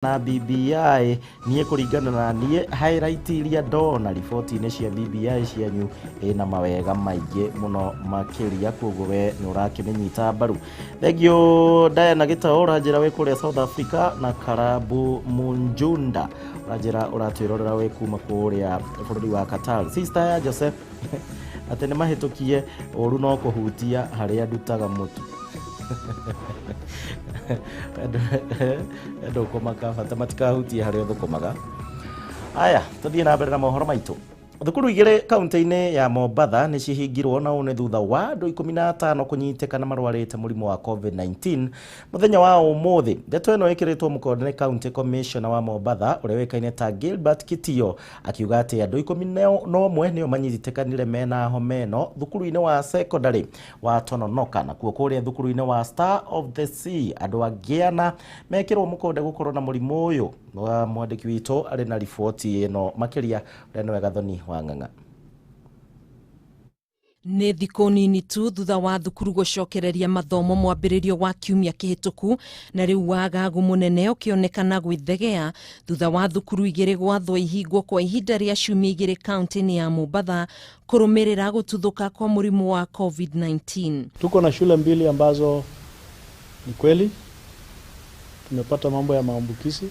Na BBI, niĩ kũringana na niĩ, highlight iria ndona riboti-inĩ cia BBI cianyu ĩna mawega maingĩ mũno makĩria, koguo we nĩ ũrakĩmĩnyita mbaru. Thank you Diana Gĩtaũ, ũranjĩra wĩ kũrĩa South Africa, na Karabu Munjunda ũranjĩra ũratwĩrorera wĩ kuma kũrĩa bũrũri wa Qatar. Sister ya Joseph atĩ nĩ mahĩtũkie ũru no kũhutia harĩa ndutaga mũtu ndũkũmaka, bata matikahutie harĩa ũthũkũmaga. Aya, tũthiĩ na mbere na mohoro maitũ. Thukuru igĩrĩ kaunti-inĩ ya Mombatha nĩ cihingirwo, na ũũ nĩ thutha wa andũ 15 kũnyitĩkana marwarĩte mũrimũ wa COVID-19 mũthenya wa ũmũthĩ. Ndeto ĩno ĩkĩrĩtwo mũkonde nĩ County Commissioner wa Mombatha ũrĩa ũĩkaine ta Gilbert Kitio, akiuga atĩ andũ 11 nĩo manyitĩkanire mena homa ĩno thukuru-inĩ wa secondary wa Tononoka, nakuo kũrĩa thukuru-inĩ wa Star of the Sea andũ angĩ ana mekĩrwo mũkonde gũkorwo na mũrimũ ũyũ. Wa mwandĩki witũ arĩ na riboti ĩno makĩria, ũrĩa nĩwe Gathoni wa Ng'ang'a. Nĩ thikũ nini tu thutha wa thukuru gũcokereria mathomo mwambĩrĩrio wa kiumia kĩhĩtũku, na rĩu wagagu mũnene ũkĩonekana gwĩthegea thutha wa thukuru igĩrĩ gwathwo ihingwo kwa ihinda rĩa ciumia 2 kaunti-inĩ ya Mombatha kũrũmĩrĩra gũtuthũka kwa mũrimũ wa COVID-19. Tuko na shule mbili ambazo ni kweli tumepata mambo ya maambukizi.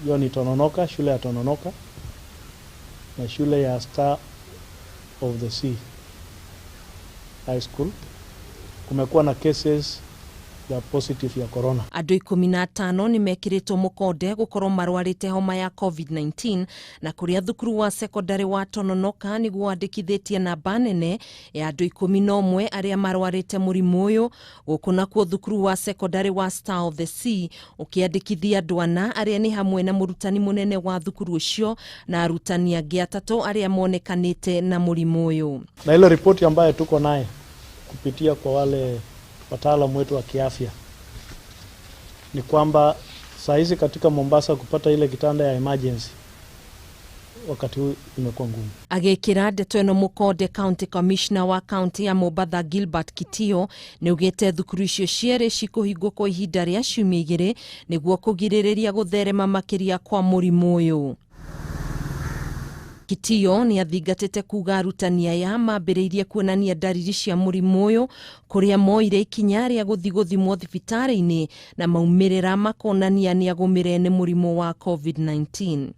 Hiyo ni Tononoka, shule ya Tononoka na shule ya Star of the Sea High School. Kumekuwa na cases ya positive ya corona. Andũ 15 nĩ mekĩrĩtwo mũkonde gũkorwo marwarĩte homa ya COVID-19, na kũrĩa thukuru wa secondary wa Tononoka nĩguo wandĩkithĩtie namba nene ya andũ 11 arĩa marwarĩte mũrimũ ũyũ, gũkũ nakuo thukuru wa secondary wa Star of the Sea ũkĩandĩkithia andũ ana arĩa nĩ hamwe na mũrutani mũnene wa thukuru ũcio na arutani angĩ atatũ arĩa monekanĩte na mũrimũ ũyũ. Na ile ripoti ambayo tuko naye kupitia kwa wale wataalamu wetu wa kiafya ni kwamba saa hizi katika Mombasa kupata ile kitanda ya emergency wakati huu imekuwa ngumu. Agĩkĩra ndeto ĩno mũkonde, County Commissioner wa kaunti ya Mombatha Gilbert Kitio nĩ augĩte thukuru icio cierĩ cikũhingwo kwa ihinda rĩa ciumia 2 nĩguo kũgirĩrĩria gũtherema makĩria kwa mũrimũ ũyũ. Kitio nĩ athingatĩte kuga arutani aya mambĩrĩirie kuonania ndariri cia mũrimũ ũyũ kũrĩa moire ikinya rĩa gũthiĩ gũthimwo thibitarĩ-inĩ na maumĩrĩra makonania nĩ agũmĩre nĩ mũrimũ wa COVID-19.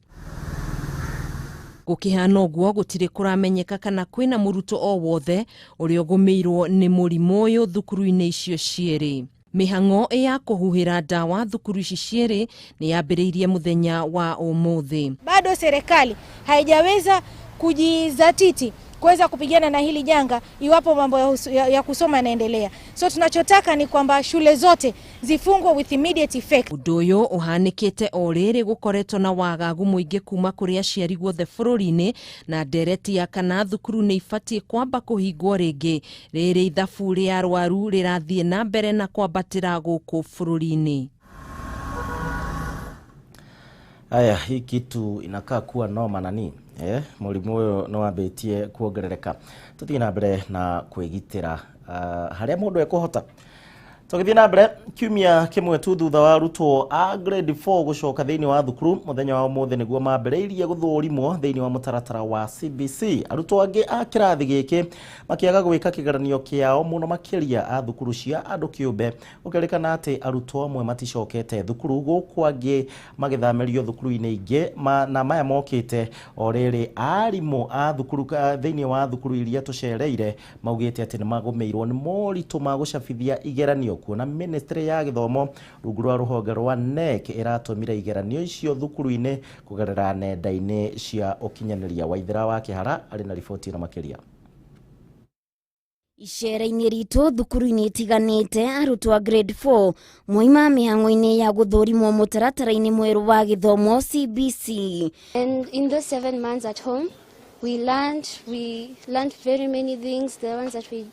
Gũkĩhana ũguo, gũtirĩ kũramenyeka kana kwĩna mũrutwo o wothe ũrĩa ũgũmĩirwo nĩ mũrimũ ũyũ thukuru-inĩ icio cierĩ. Mĩhang'o ya kũhuhĩra ndawa thukuru ici cierĩ nĩ yambĩrĩirie mũthenya wa ũmũthĩ. Bado serikali haijaweza kujizatiti kuweza kupigana na hili janga iwapo mambo ya kusoma yanaendelea. So tunachotaka ni kwamba shule zote zifungwe with immediate effect. Ũndũ ũyũ ũhanĩkĩte o rĩrĩ gũkoretwo na wagagu mũingĩ kuma kũrĩ aciari guothe bũrũri-inĩ na ndereti ya kana thukuru nĩ ibatiĩ kwamba kũhingwo rĩngĩ rĩrĩ ithabu rĩa arwaru rĩrathiĩ na mbere na kwambatĩra gũkũ bũrũri-inĩ. Aya, hii kitu inakaa kuwa noma nani? Mũrimũ ũyũ nĩ wambĩtie kuongerereka. Tũthiĩ na mbere na kwĩgitĩra harĩa mũndũ ekũhota. Tũgĩthiĩ na mbere, kiumia kĩmwe tu thutha wa arutwo a grade 4 gũcoka thĩinĩ wa thukuru mũthenya wa ũmũthĩ nĩguo mambĩrĩirie gũthũrimwo thĩinĩ wa mũtaratara wa CBC. Arutwo angĩ a kĩrathi gĩkĩ makĩaga gwĩka kĩgeranio kĩao mũno makĩria a thukuru cia andũ kĩũmbe, gũkĩrĩkana atĩ arutwo amwe maticokete thukuru gũkũ angĩ magĩthamĩrio thukuru-inĩ ingĩ na maya mokĩte o rĩrĩ arimũ a thukuru thĩinĩ wa thukuru iria tũcereire maugĩte atĩ nĩmagũmĩirwo nĩ moritũ ma gũcabithia igeranio, kuona ministry ya gĩthomo rungu rwa rũhonge rwa KNEC ĩratũmire igeranio icio thukuru-inĩ kũgerera nenda-inĩ cia ũkinyanĩria. Waithera wa Kĩhara arĩ na riboti ĩno makĩria. Icera-inĩ ritũ thukuru-inĩ itiganĩte, arutwo a grade 4 moima mĩhang'o-inĩ ya gũthũrimwo mũtaratara-inĩ mwerũ wa gĩthomo CBC. And in those 7 months at home, we learned very many things, the ones that we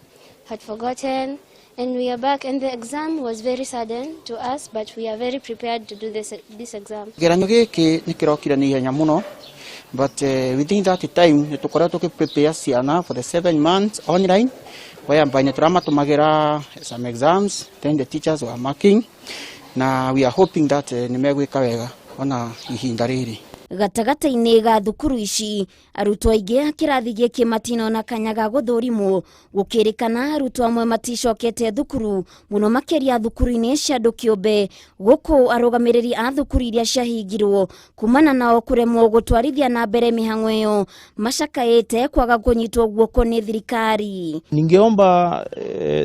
had forgotten, and we are back. And the exam was very sudden to us, but we are very prepared to do this exam. Kĩgeranio gĩkĩ nĩ kĩrokire na ihenya mũno, but within that time nĩ tũkoretwo tũkĩ prepare ciana for the 7 months online, whereby nĩ tũramatũmagĩra some exams, then the teachers were marking. Na we are hoping that nĩ megwĩka wega ona ihinda rĩrĩ. Gatagatĩ-inĩ ga thukuru ici arutwo aingĩ a kĩrathi gĩkĩ matinona kanya ga gũthũrimwo, gũkĩrĩkana arutwo amwe maticokete thukuru mũno makĩria thukuru-inĩ cia andũ kĩũmbe, gũkũ arũgamĩrĩri a thukuru iria ciahingirwo kumana nao kũremwo gũtwarithia na mbere mĩhang'o ĩyo macakaĩte kwaga kũnyitwo guoko nĩ thirikari. Ningeomba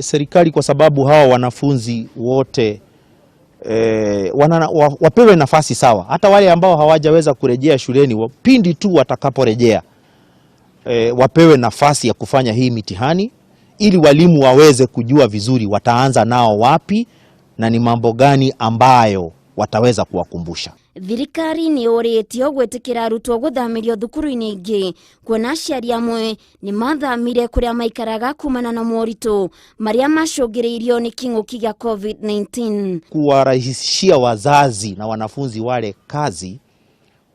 serikali kwa sababu hawa wanafunzi wote wapewe nafasi sawa, hata wale ambao hawajaweza kurejea shuleni, pindi tu watakaporejea wapewe nafasi ya kufanya hii mitihani ili walimu waweze kujua vizuri wataanza nao wapi na ni mambo gani ambayo wataweza kuwakumbusha. Thirikari nĩ ũrĩtio gwĩtĩkĩra arutwo gũthamĩrio thukuru-inĩ ingĩ, kuona aciari amwe nĩ mathamire kũrĩa maikaraga kumana na moritũ marĩa macũngĩrĩirio nĩ kĩng'ũki gĩa COVID-19. Kuwarahisishia wazazi na wanafunzi wale kazi,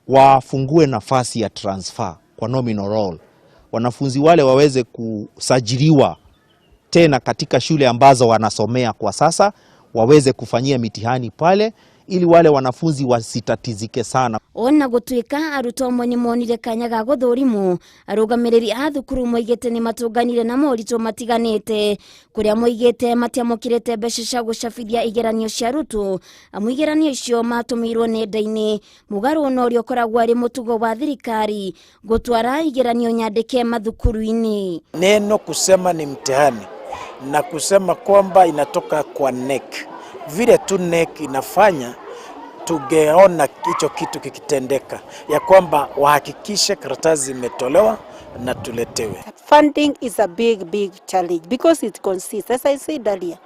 wafungue nafasi ya transfer kwa nominal roll, wanafunzi wale waweze kusajiliwa tena katika shule ambazo wanasomea kwa sasa, waweze kufanyia mitihani pale ili wale wanafunzi wasitatizike sana. Ona gũtuĩka arutwo amwe nĩ monire kanya ga gũthũrimwo, arũgamĩrĩri a thukuru moigĩte nĩ matũnganire na moritũ matiganĩte, kũrĩa moigĩte matiamũkĩrĩte mbeca cia gũcabithia igeranio cia arutwo, amu igeranio icio matũmĩirwo nenda-inĩ, mũgarũ na ũrĩa ũkoragwo arĩ mũtugo wa thirikari gũtwara igeranio nyandĩke mathukuru-inĩ. Neno kusema ni mtihani na kusema kwamba inatoka kwa NEC, vile tu NEC inafanya tungeona hicho kitu kikitendeka, ya kwamba wahakikishe karatasi zimetolewa na tuletewe. Funding is a big challenge because it consists, as I said earlier,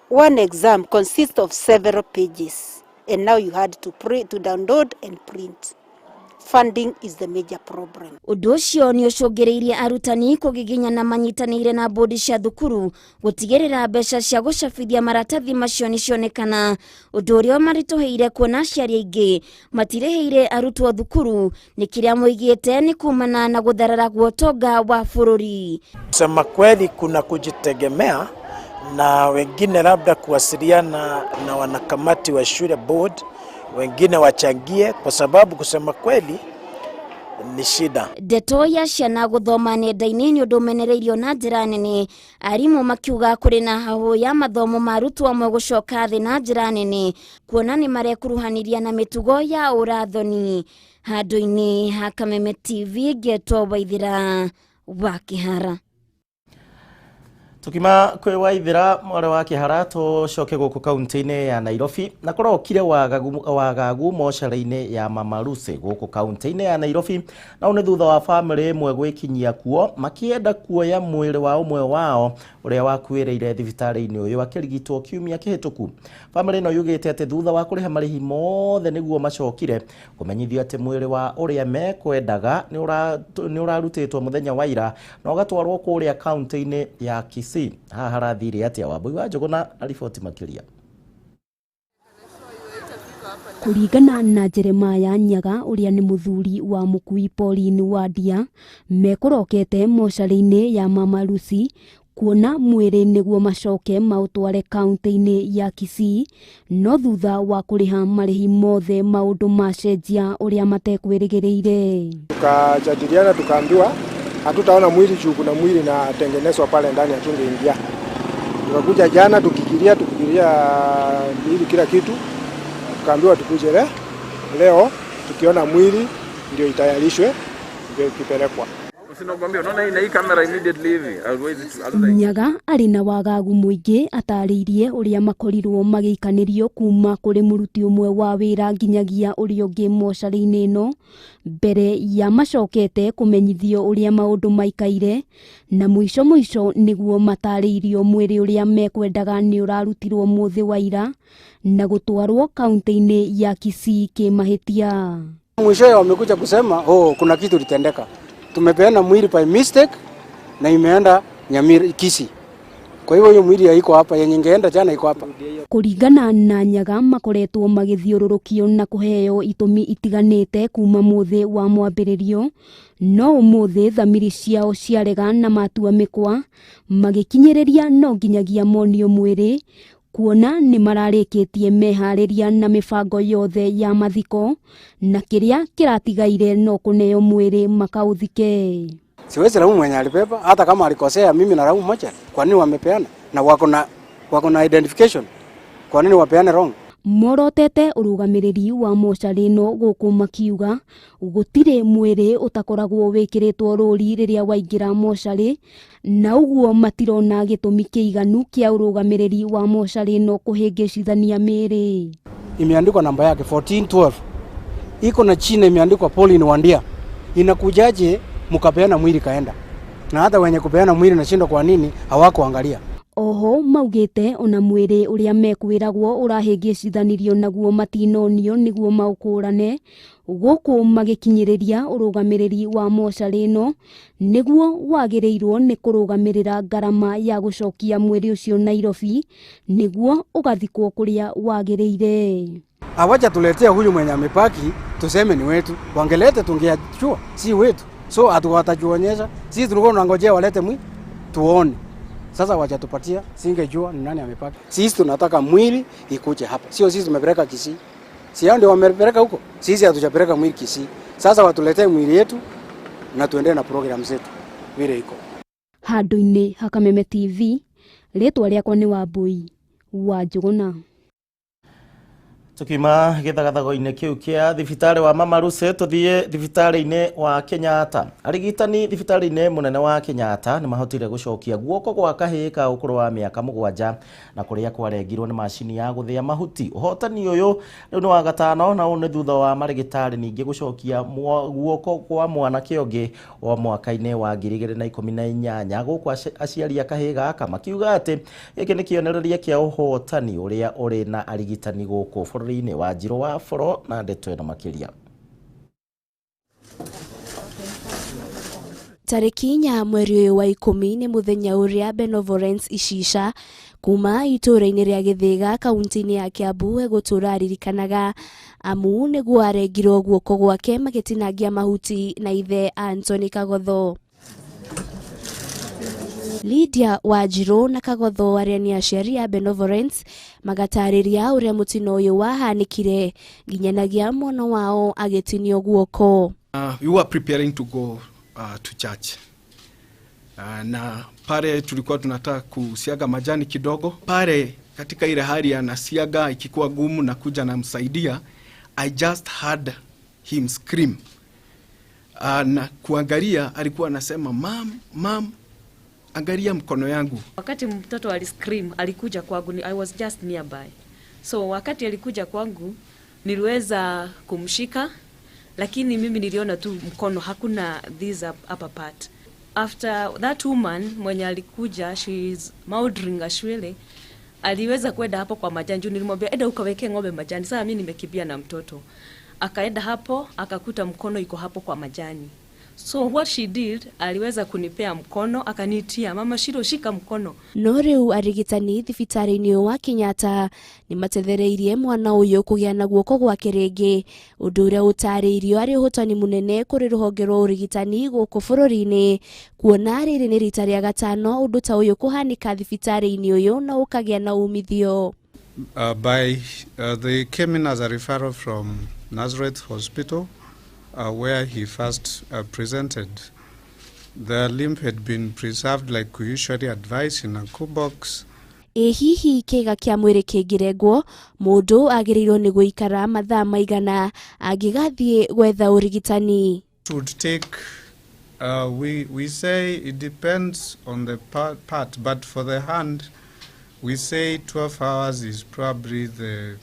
one exam consists of several pages, and now you had to print, to download and print. Funding is the major problem. Ũndũ ũcio nĩ ũcũngĩrĩirie arutani kũgiginyana manyitanĩire na bodi cia thukuru gũtigĩrĩra mbeca cia gũcabithia maratathi macio nĩ cionekana, ũndũ ũrĩa maritũhĩire kuona aciari aingĩ matirĩhĩire arutwo thukuru nĩ kĩrĩa moigĩte nĩ kumana na gũtharara gwa ũtonga wa bũrũri. Kusema kweli, kuna kujitegemea na wengine labda kuwasiliana na wanakamati wa shule board, wengine wachangie, kwa sababu kusema kweli ni shida. Ndeto ya ciana gũthoma nenda-inĩ nĩ ũndũ ũmenereirio na njĩra nene, arimũ makiuga kũrĩ na hahũ ya mathomo ma arutwo amwe gũcoka thĩ na njĩra nene, kuona nĩ marekuruhaniria na mĩtugo ya ũrathoni. Handũ-inĩ ha Kameme TV, ngetwo Waithĩra wa Kĩhara. Tukima kwi Waithĩra mware wa Kĩhara, tũcoke gũkũ kaunti-inĩ ya Nairobi na kũrokire wagagu mocarĩ-inĩ ya Mama Lucy gũkũ kaunti-inĩ ya Nairobi, na nĩ thutha wa bamĩrĩ ĩmwe gwĩkinyia kuo makĩenda kuoya mwĩrĩ wa ũmwe wao ũrĩa wakuĩrĩire thibitarĩ-inĩ ũyũ akĩrigitwo kiumia kĩhĩtũku. Bamĩrĩ ĩno yugĩte atĩ thutha wa kũrĩha marĩhi mothe nĩguo macokire kũmenyithio atĩ mwĩrĩ wa ũrĩa mekwendaga nĩ ũrarutĩtwo mũthenya wa ira na ũgatwarwo kũrĩa kaunti-inĩ ya Kisii. Haha harathire atia? Wambui wa Njũgũna na riboti makĩria. Kũringana na Jeremiah Nyaga ũrĩa nĩ mũthuri wa mũkui Pauline Wandia, mekũrokete mocarĩ-inĩ ya Mama Lucy kuona mwĩrĩ nĩguo macoke maũtware kaunti-inĩ ya Kisii, no thutha wa kũrĩha marĩhi mothe maũndũ macenjia ũrĩa matekwĩrĩgĩrĩire. Tukajadiliana tukaambiwa hatutaona mwili juu kuna mwili na tengenezwa pale ndani, hatungeingia. Tukakuja jana tukikiria mwili kila kitu, tukaambiwa tukuje leo tukiona mwili ndio itayarishwe ndio ikipelekwa. Nyaga arĩ na wagagu mũingĩ atarĩirie ũrĩa makorirwo magĩikanĩrio kuma kũrĩ mũruti ũmwe wa wĩra nginyagia ũrĩa ũngĩ mocarĩ-inĩ ĩno, mbere ya macokete kũmenyithio ũrĩa maũndũ maikaire, na mũico mũico nĩguo matarĩirio mwĩrĩ ũrĩa mekwendaga nĩ ũrarutirwo mũthĩ wa ira na gũtwarwo kaunti-inĩ ya Kisii kĩmahĩtia. Mwishowe wamekuja kusema oh, kuna kitu litendeka, tumepeana mwili by mistake na imeenda Nyamira Kisii. Kwa hivyo hiyo mwili haiko hapa, yenye ingeenda jana iko hapa. Kũringana na Nyaga makoretwo magĩthiũrũrũkio na kũheo itũmi itiganĩte kuma mũthĩ wa mwambĩrĩrio, no ũmũthĩ thamiri ciao ciarega na matua mĩkwa magĩkinyĩrĩria no nginyagia monio mwĩrĩ, Kuona nĩ mararĩkĩtie meharĩria na mĩbango yothe ya mathiko na kĩrĩa kĩratigaire no kũneo mwĩrĩ makaũthike. Siwezi laumu mwenye alibeba, hata kama alikosea, mimi nalaumu moja. Kwa nini wamepeana? Na wako na identification. Kwa nini wapeane wrong? Morotete ũrũgamĩrĩri wa mocarĩ ĩno gũkũ makiuga gũtirĩ mwĩrĩ ũtakoragwo wĩkĩrĩtwo rũri rĩrĩa waingĩra mocarĩ, na ũguo matirona gĩtũmi kĩiganu kĩa ũrũgamĩrĩri wa mocarĩ ĩno kũhĩngĩcithania mĩĩrĩ. Imeandikwa namba yake 1412. Iko na chini imeandikwa Pauline Wandia. Inakujaje mkapeana mwili kaenda? Na hata wenye kupeana mwili nashindwa kwa nini hawakuangalia. Oho maugĩte ona mwĩrĩ ũrĩa mekwĩragwo ũrahĩngĩcithanirio naguo matinonio nĩguo maũkũrane, gũkũ magĩkinyĩrĩria ũrũgamĩrĩri wa mocarĩ ĩno nĩguo wagĩrĩirwo nĩ kũrũgamĩrĩra ngarama ya gũcokia mwĩrĩ ũcio Nairobi nĩguo ũgathikwo kũrĩa wagĩrĩire. Hawaja tuletea huyu mwenye amepaki tuseme ni wetu. Wangelete tungejua si wetu. So hatuwatajuonyesha. Sisi tulikuwa tunangojea walete mwili tuone. Sasa wajatupatia, singejua ni nani amepaki. Sisi tunataka mwili ikuje hapa. Sio sisi tumepeleka Kisii. Si hao ndio wamepeleka huko. Sisi hatujapeleka mwili Kisii. Sasa watuletee mwili yetu na tuendelee na program zetu vile iko. Handũ-inĩ ha Kameme TV, rĩtwa rĩakwa nĩ Wambui wa Njũgũna. Tukiuma gĩthagathago-inĩ kĩu kĩa thibitarĩ wa Mama Lucy, tũthiĩ thibitarĩ-inĩ wa Kenyatta. Arigitani thibitarĩ-inĩ mũnene wa Kenyatta nĩ mahotire gũcokia guoko gwa kahĩĩ ka ũkũrũ wa mĩaka 7 na kũrĩa kwarengirwo nĩ macini ya gũthĩa mahuti. Ũhotani ũyũ rĩu nĩ wa gatano, na ũũ nĩ thutha wa marĩgĩtarĩ ningĩ gũcokia guoko kwa mwanake ũngĩ wa mwaka-inĩ wa 2018, gũkũ aciari a kahĩĩ gaka makiuga atĩ gĩkĩ nĩ kĩonereria kĩa ũhotani ũrĩa ũrĩ na arigitani gũkũ bũrũri-inĩ. Wa Njirũ wa Boro na ndeto ĩno makĩria. Tarĩki 4 mweri ũyũ wa 10 nĩ mũthenya ũrĩa Benevolence Icisha kuma itũũra-inĩ rĩa Gĩthĩga, kaunti-inĩ ya Kiambu, egũtũra aririkanaga, amu nĩguo arengirwo guoko gwake magĩtinangia mahuti na ithe Anthony Kagotho. Lydia Wanjirũ na Kagotho, arĩa nĩ aciari a Benevolence, magatarĩria ũrĩa mũtino ũyũ wahanĩkire nginyanagia mwana wao agĩtinio guoko. We were preparing to go to church. Na pale tulikuwa tunataka kusiaga majani kidogo. Pale katika ile hali anasiaga ikikuwa gumu na kuja namsaidia, I just heard him scream. Na kuangalia alikuwa anasema, "Mum, mum, angalia mkono yangu." Wakati mtoto aliscream, alikuja kwangu, I was just nearby. So wakati alikuja kwangu, niliweza kumshika, lakini mimi niliona tu mkono, hakuna this upper part. After that woman mwenye alikuja, she is Maudring Ashwele, aliweza kwenda hapo kwa majani. Juu nilimwambia, "Enda ukaweke ng'ombe majani." Sasa mimi nimekimbia na mtoto. Akaenda hapo, akakuta mkono iko hapo kwa majani. So what she did, aliweza kunipea mkono, akaniitia, "Mama Shiro, shika mkono." No rĩu arigitani thibitarĩ-inĩ ũyũ wa Kenyatta nĩ matethereirie mwana ũyũ kũgĩa na guoko gwake rĩngĩ, ũndũ ũrĩa ũtarĩirio arĩ ũhotani mũnene kũrĩ rũhonge rwa ũrigitani gũkũ bũrũri-inĩ, kuona rĩrĩ nĩ rita rĩa gatano ũndũ ta ũyũ kũhanĩka thibitarĩ-inĩ ũyũ na ũkagĩa na umithio. They came in as a referral from Nazareth Hospital, where he first presented. The limb had been preserved like we usually advise in a cool box. Ĩ hihi kĩga kĩa mwĩrĩ kĩngĩrengwo, mũndũ agĩrĩirwo nĩ gũikara mathaa maigana angĩgathiĩ gwetha ũrigitani? It would take, we say it depends on the part, but for the hand, we say 12 hours is probably the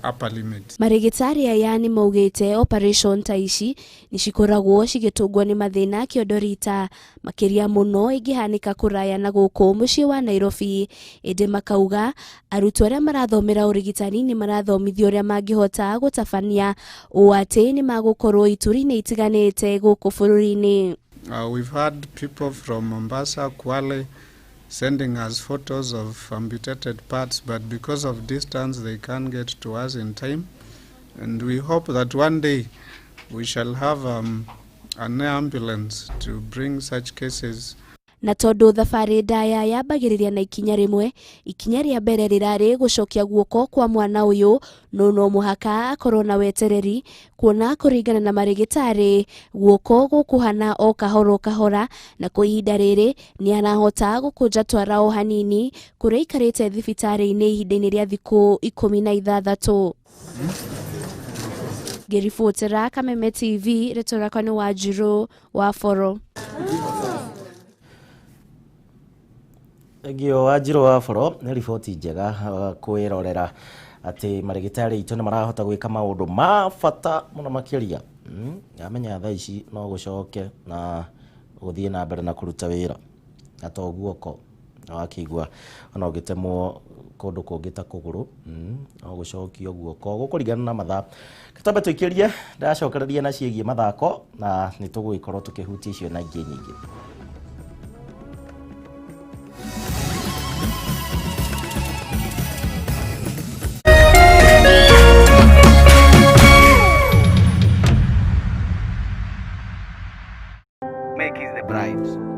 upper limit. Marĩgĩtarĩ aya nĩ maugĩte operation ta ici nĩ cikoragwo cigĩtũngwo nĩ mathĩna kĩondorita, makĩria mũno ĩngĩhanĩka kũraya na gũkũ mũciĩ wa Nairobi, ĩndĩ makauga arutwo arĩa marathomera ũrigitani nĩ marathomithio ũrĩa mangĩhota gũtabania ũũ atĩ nĩ magũkorwo ituri-inĩ itiganĩte gũkũ bũrũri-inĩ. We've had people from Mombasa, Kwale, sending us photos of amputated parts, but because of distance, they can't get to us in time. And we hope that one day we shall have an ambulance to bring such cases. Na tondũ thabarĩ ndaya yambagĩrĩria na ikinya rĩmwe, ikinya rĩa mbere rĩrarĩ gũcokia guoko kwa mwana ũyũ, no no mũhaka akorwo na wetereri kuona kũringana na marĩgĩtarĩ guoko gũkũhana o kahora o kahora, na kwa ihinda rĩrĩ nĩ arahota gũkũnja twara o hanini kũrĩa aikarĩte thibitarĩ-inĩ ihinda-inĩ rĩa thikũ 16. Ngĩribotera Kameme TV, rĩtwa rĩakwa nĩ Wanjirũ wa Boro. Thengio Wanjirũ wa Boro nĩ riboti njega kwĩrorera atĩ marĩgĩtarĩ aitũ nĩ marahota gwĩka maũndũ ma bata mũno makĩria. Amenya thaa ici no gũcoke na gũthiĩ na mbere na kũruta wĩra na to guoko, na wakĩigua ona ũngĩtemwo kũndũ kũngĩ ta kũgũrũ, no gũcokio guoko gũkũringana na mathaa. Tũtambe tũikĩrie ndacokereria na ciĩgiĩ mathako na nĩ tũgũgĩkorwo tũkĩhutia icio na ingĩ nyingĩ. Make is the bride.